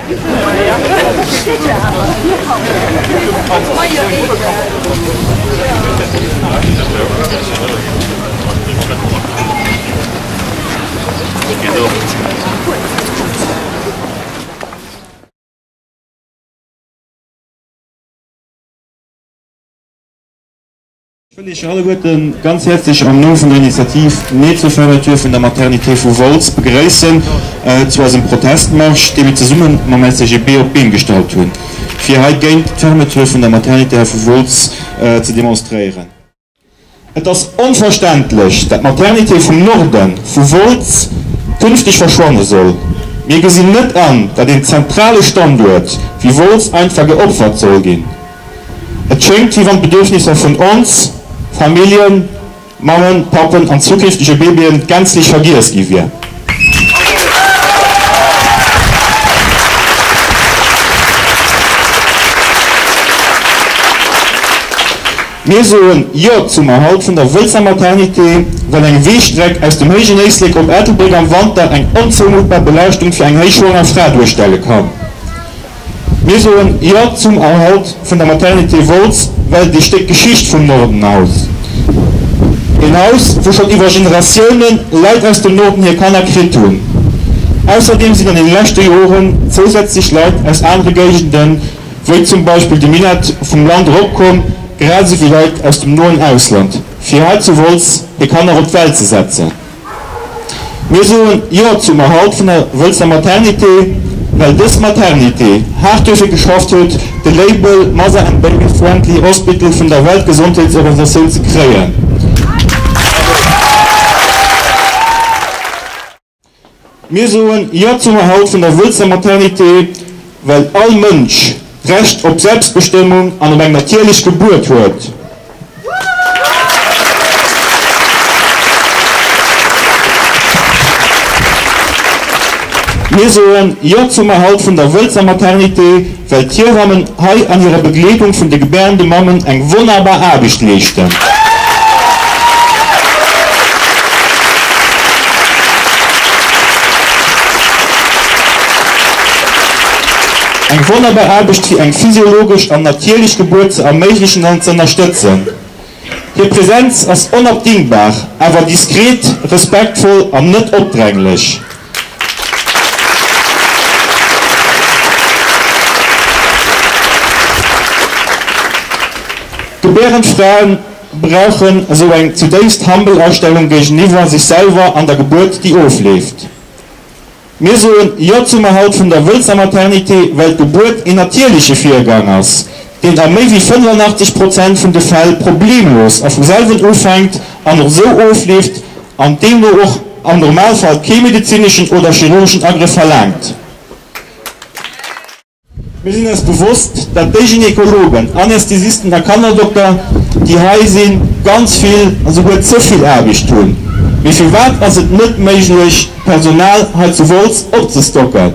Ech wëll Iech alleguerten ganz häerzlech am Numm vun der Initiativ Nee zur Fermeture vun der Maternité vu Wolz begréissen zu eisem Protestmarsch, dee mir zesumme mam LCGB op d'Been gestallt hunn, fir hei géint d'Fermeture vun der Maternité hei vu Wolz ze demonstréieren. Et ass onverständlech, dat d'Maternité vum Norde vu Wolz künfteg verschwanne soll. Mir gesinn net an, dat een zentrale Standuert wéi Wolz einfach geopfert soll ginn. Et schéngt, wéi wann d'Bedürfnisser vun ons, Familljen, Mammen, Pappen an zukünftege Babyen gänzlech vergiess gi wier. Mir soen Jo zum Erhalt vun der Wëlzer Maternité, well eng Weestreck aus dem héijen Éislek op Ettelbréck am Wanter eng onzoumuttbar Belaaschtung fir eng héichschwanger Fra duerstelle kann. Mir soen Jo zum Erhalt vun der Maternité Wolz, well et ee Stéck Geschicht vum Norden ass. Een Haus, wou schonn iwwer Generatiounen Leit aus dem Norden hir Kanner kritt hunn. Ausserdeem sinn an deene leschte Joren zousätzlech Leit aus anere Géigenden, wéi zum Beispill de Minett, vum Land eropkomm, grad esou wéi Leit aus dem noen Ausland, fir hei zu Wolz hir Kanner op d'Welt ze setzen. Mir soen Jo zum Erhalt vun der Wëlzer Maternité, well dës Maternité haart duerfir geschafft huet, de Label Mother and Baby Friendly Hospital vun der Weltgesondheetsorganisatioun ze kréien. Mir soen Jo zum Erhalt vun der Wëlzer Maternité, well all Mënsch d'Recht op Selbstbestëmmung an op eng natierlech Gebuert huet. Mir soen Jo zum Erhalt vun der Wëlzer Maternité, well d'Hiewammen hei an hirer Begleedung vun de gebärende Mammen eng wonnerbar Aarbecht leeschten. Eng wonnerbar Aarbecht fir eng physiologesch an natierlech Gebuert ze erméiglechen an z'ënnerstëtzen. Hir Präsenz ass onabdingbar, awer diskret, respektvoll an net opdränglech. Gebärend Fraen brauchen esou eng zudéifst humble Astellung géigeniwwer sech selwer an der Gebuert déi ofleeft. Mir soen Jo zum Erhalt vun der Wëlzer Maternité, well d'Gebuert een natierleche Virgang ass, deen a méi wéi 85 Prozent vun de Fäll problemlos a vu selwen ufänkt an och esou ofleeft an deemno och am Normalfall kee medezineschen oder chirurgeschen Agrëff verlaangt. Mir sinn eis bewosst, dat déi Gynekologen, Anästhesisten a Kannerdokter, déi hei sinn, ganz vill an souguer ze vill Aarbecht hunn. Mee firwat ass et net méiglech, d'Personal hei zu Wolz opzestocken?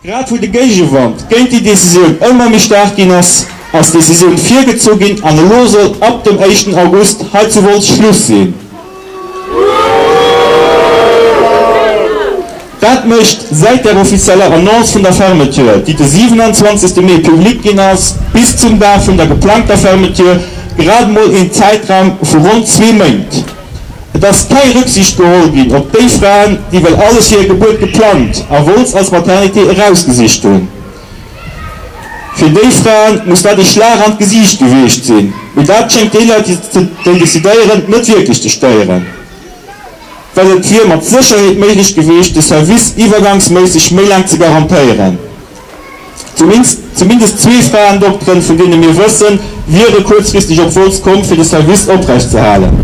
Grad wou de Géigewand géint déi Decisioun ëmmer méi staark ginn ass, ass d'Decisioun virgezu ginn an elo soll ab dem éischten August hei zu Wolz Schluss sinn. Dat mécht säit der offizieller Annonce vun der Fermeture, déi de 27 Mee public ginn ass, bis zum Dag vun der geplangter Fermeture grad emol een Zäitraum vu ronn zwee Méint. Et ass keng Rücksicht geholl ginn op déi Fraen, déi well alles fir hir Gebuert geplangt a Wolz als Maternité erausgesicht hunn. Fir déi Fraen muss dat e Schlag an d'Gesiicht gewiescht sinn, mee dat schéngt déi Leit, déi decidéieren, net wierklech ze stéieren. Well et wier mat Sécherheet méiglech gewiescht, de Service iwwergangsméisseg méi laang ze garantéieren. Zumindest zwee Fraendokteren, vun deene mir wëssen, wiere kuerzfristeg op Wolz komm, fir de Service oprecht ze halen.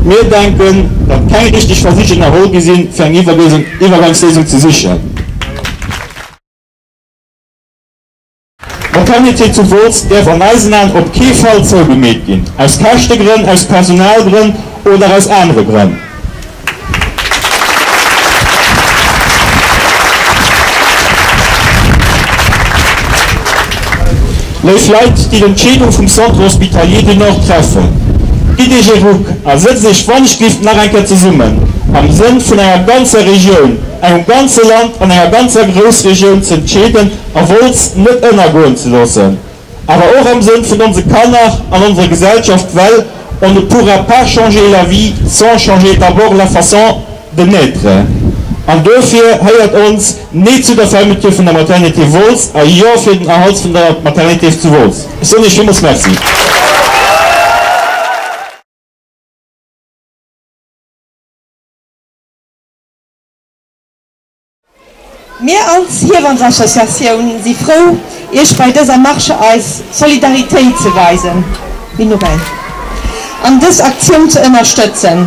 Mir denken, datt keng richteg Versich ënnerholl gi sinn, fir eng Iwwergangsléisung ze sichen. D'Maternité zu Wolz däerf an eisen Aen op kee Fall zougemeet ginn, aus Käschtegrënn, aus Personalgrënn oder aus anere Grënn. Léif Leit, déi d'Entscheedung vum Centre Hospitalier du Nord treffen, gitt Iech ee Ruck a sëtzt Iech wannechglift nach eng Kéier zesummen. am Sënn vun enger ganzer Regioun, engem ganze Land an enger ganzer Groussregioun ze entscheeden a Wolz net ënnergoen ze loossen. Awer och am Sënn vun onse Kanner an onserer Gesellschaft, well on ne pourra pas changer la vie sans changer d'abord la façon de naître. An dofir héiert ons Nee zu der Fermeture vun der Maternité Wolz a Jo fir den Erhalt vun der Maternité zu Wolz. Ech soen Iech villmools Merci. Mir als Hiewamsassociatioun si frou, Iech bei dëser Marche eis Solidaritéit ze weisen an dës Aktioun ze ënnerstëtzen,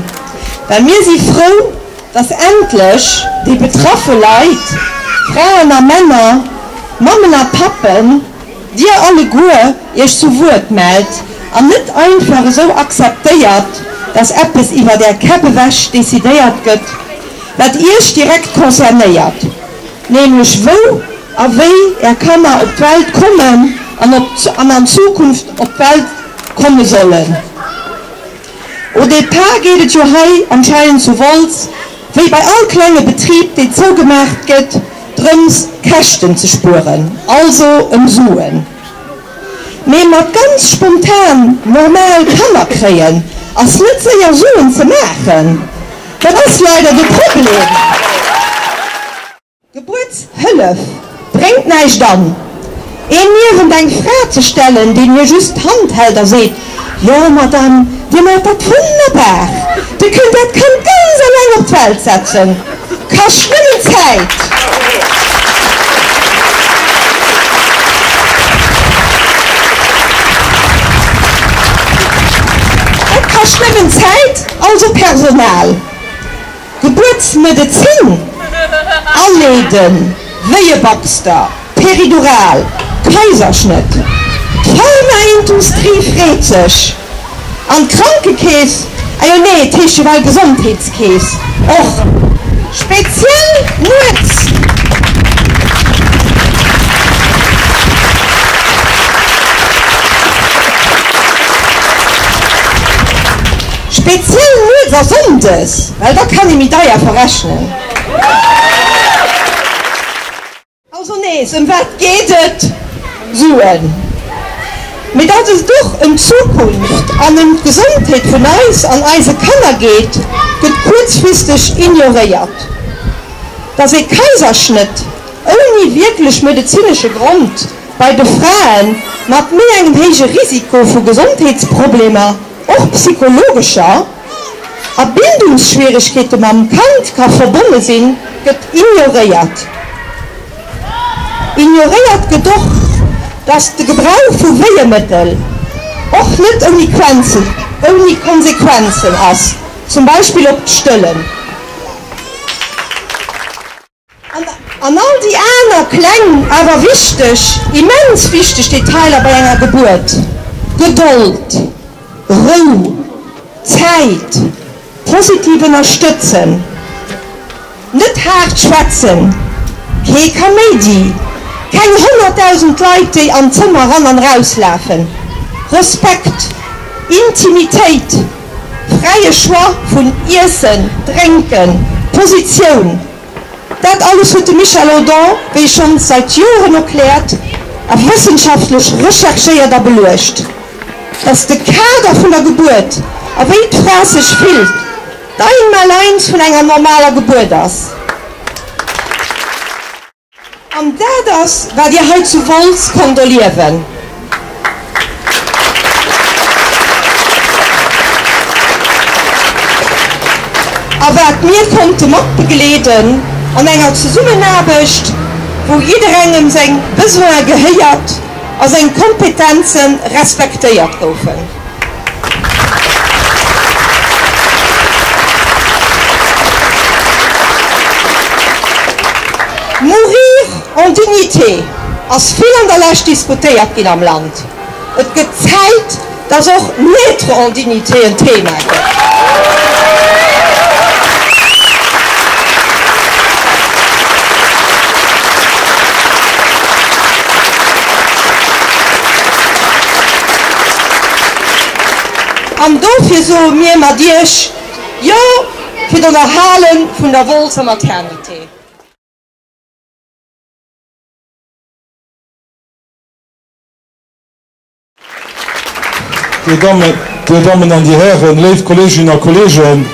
well mir si frou, dass endlech déi betraffe Leit, Fraen a Männer, Mammen a Pappen, Dir alleguer Iech zu Wuert mellt an net einfach esou akzeptéiert, dass eppes iwwert Är Käpp ewech decidéiert gëtt, wat Iech direkt concernéiert, nämlech wou a wéi Är Kanner op d'Welt kommen an an an Zukunft op d'Welt komme sollen. Au départ geet et jo hei anscheinend zu Wolz, wéi bei all klenge Betrib deen zougemaacht gëtt, drëms Käschten ze spueren, also ëm Suen. Mee mat ganz spontan normal Kanner kréien ass net séier Suen ze maachen, dat ass leider de Problem. Gebuertshëllef bréngt näischt an een niewent eng Fra ze stellen, deen hir just d'Hand hält a seet, Jo Madame, Dir maacht dat wonnerbar, Dir kënnt dat Kand ganz eleng op d'Welt setzen, kascht nëmmen Zäit. Dat kascht nëmmen Zäit, also Personal. Gebuertsmedezin aleeden, Wéiebaxter, Peridural, Kaiserschnëtt. D'Pharmaindustrie freet sech. An d'Krankekeess, ah jo nee, et heescht jo well Gesondheetskeess, och. Speziell nuets. Speziell nuets a sonndes, well da kann ee méi deier verrechnen. Also nees, ëm wat geet et? Suen. Mee datt et och ëm d'Zukunft an ëm d'Gesondheet vun eis an eise Kanner geet, gëtt kuerzfristeg ignoréiert. Datt ee Kaiserschnëtt ouni wierklech medezinesche Grond bei de Frae mat méi engem héije Risiko vu Gesondheetsproblemer, och psychologescher, a Bindungsschwieregkeete mam Kand ka verbonne sinn, gëtt ignoréiert. Ignoréiert gëtt och, dass de Gebrauch vu Wéiemëttel och net ouni ouni Konsequenzen ass, zum Beispill op d'Stëllen. An all déi aner kleng, awer wichteg, immens wichteg Detailer bei enger Gebuert, Gedold, Rou, Zäit, positiv ënnerstëtzen, net haart schwätzen, kee Kaméidi, keng 100.000 Leit, déi an d'Zëmmer ran an erauslafen, Respekt, Intimitéit, fräie Choix vun Iessen, Drénken, Positioun. Dat alles huet de Michel Odon, wéi schonns, säit Joren erkläert a wëssenschaftlech recherchéiert a beluecht, dass de Kader vun der Gebuert a wéi d'Fra sech fillt, d'Einmaleins vun enger normaler Gebuert ass. An dat ass, wat Dir hei zu Wolz konnt erliewen. A wat mir konnte matbegleeden an enger Zesummenaarbecht, wou jidderengem seng Besoine gehéiert a seng Kompetenze respektéiert goufen. Mourir en dignité ass vill an der Lescht diskutéiert ginn am Land. Et gëtt Zäit, dass och naître en dignité en Thema gëtt. An dofir soe mir mat Iech Jo! fir den Erhale vun der Wolzer Maternité. Dir Dammen an Dir Hären, léif Kolleeginnen a Kolleegen,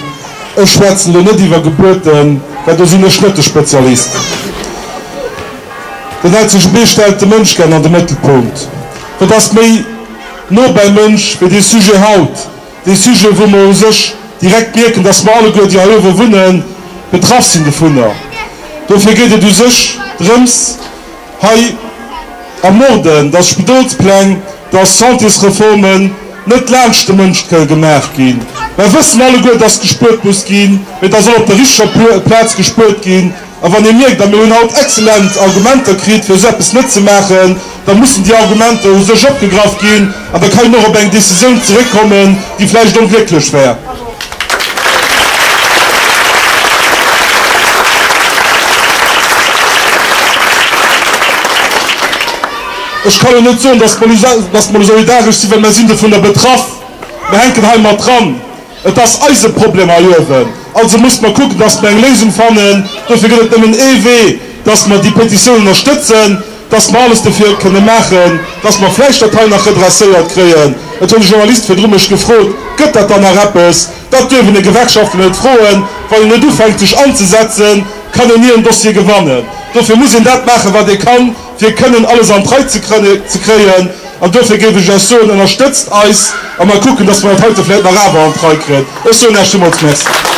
ech schwätzen elo net iwwer Gebuerten, well do sinn ech net de Spezialist. Den LCGB stellt de Mënsch gär an de Mëttelpunkt. Wat ass méi no beim Mënsch wéi dee Sujet haut, dee Sujet, wou mer u sech direkt mierken, dass mer alleguer, déi hei uewe wunnen, betraff sinn dovunner. Dofir geet et u sech drëms, hei am Norden, dass Spidolspläng, dass Santésreformen net laanscht de Mënsch kënne gemaach ginn. Mer wëssen alleguer, dass gespuert muss ginn, mee da soll op der richteger Plaz gespuert ginn. A wann ee mierkt, a mir hunn haut exzellent Argumenter kritt, fir esou eppes net ze maachen, da mussen déi Argumenter u sech opgegraff ginn an da kann een och op eng Décisioun zeréckkommen, déi vläicht onglécklech wär. Ech kann jo net soen, dass mer elo solidaresch sinn, well mer sinn dovunner betraff. Mer hänken hei mat dran. Et ass eise Problem hei uewen. Also musse mer kucken, dass mer eng Léisung fannen. Dofir gëtt et nëmmen ee Wee, dass mer déi Petitioun ënnerstëtzen, dass mer alles dofir kënne maachen, dass mer vläicht dat hei nach redresséiert kréien. Et huet e Journalist virdru mech gefrot, Gëtt dat dann nach eppes? Dat duerf een e Gewerkschaftler net froen. Wann een net ufänkt sech anzesetzen, kann een ni en Dossier gewannen. Dofir muss een dat maachen, wat ee kann, fir kënnen alles an d'Rei ze kréien. An dofir géif ech Iech soen, Ënnerstëtzt eis a mer kucken, dass mer dat heite vläicht nach awer an d'Rei kréien. Ech soen Iech villmools Merci.